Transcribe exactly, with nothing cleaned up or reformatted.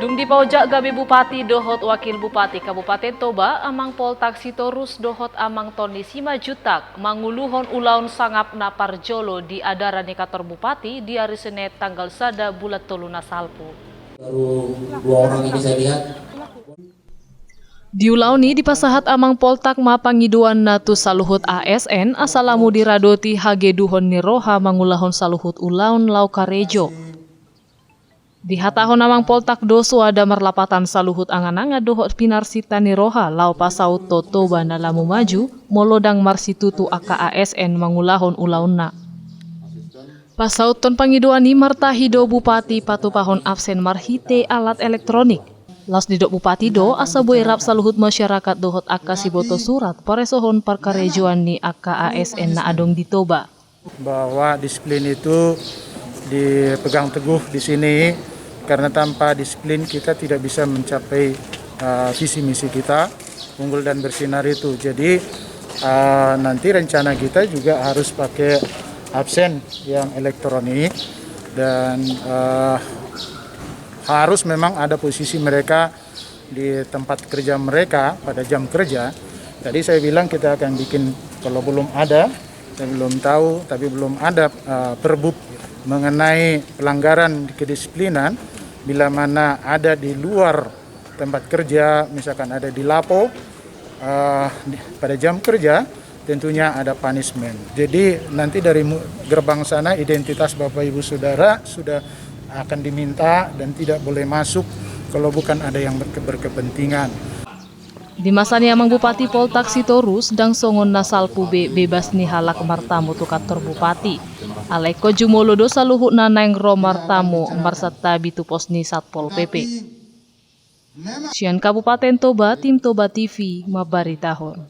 Dung dipaojak gabe bupati dohot wakil bupati Kabupaten Toba, Amang Poltak Sitorus dohot Amang Tony Simanjuntak manguluhon ulaon sangap na parjolo di adara ni kantor bupati di ari Senet tanggal sada bulan tolu na salpu. Baru dua orang ini saya lihat. Di ulaon i dipasahat Amang Poltak ma pangidoanna tu saluhut A S N asa lam diradoti hageduhon ni roha mangulahon saluhut ulaon laho karejo. Dihatahon Amang Poltak do soada marlapatan saluhut angan-angan dohot pinarsinta ni roha laho pasauthon Toba na lam maju molo ndang marsitutu angka A S N mangulahon ulaonna. Pasauthon pangidoan i martahi do bupati patupahon absen marhite alat elektronik. Laos didok bupati do asa boi rap saluhut masyarakat dohot angka siboto surat paresohon parkarejoan ni angka A S N na adong di Toba. Bahwa disiplin itu dipegang teguh di sini, karena tanpa disiplin kita tidak bisa mencapai, eh, visi misi kita unggul dan bersinar itu. Jadi, eh, nanti rencana kita juga harus pakai absen yang elektronik dan, eh, harus memang ada posisi mereka di tempat kerja mereka pada jam kerja. Tadi saya bilang kita akan bikin, kalau belum ada, saya belum tahu, tapi belum ada, eh, perbub mengenai pelanggaran kedisiplinan. Bila mana ada di luar tempat kerja, misalkan ada di lapo, eh, di, pada jam kerja, tentunya ada punishment. Jadi nanti dari mu-, gerbang sana identitas Bapak Ibu Saudara sudah akan diminta dan tidak boleh masuk kalau bukan ada yang berke-, berkepentingan. Di masa ni Amang Bupati Poltak Sitorus, ndang songon na salpu be bebas ni halak martamu tu kantor bupati. Alai ingkon jumolo do saluhutna naeng ro martamu marsantabi tu pos ni Satpol P P. Sian Kabupaten Toba, tim Toba T V mambaritahon.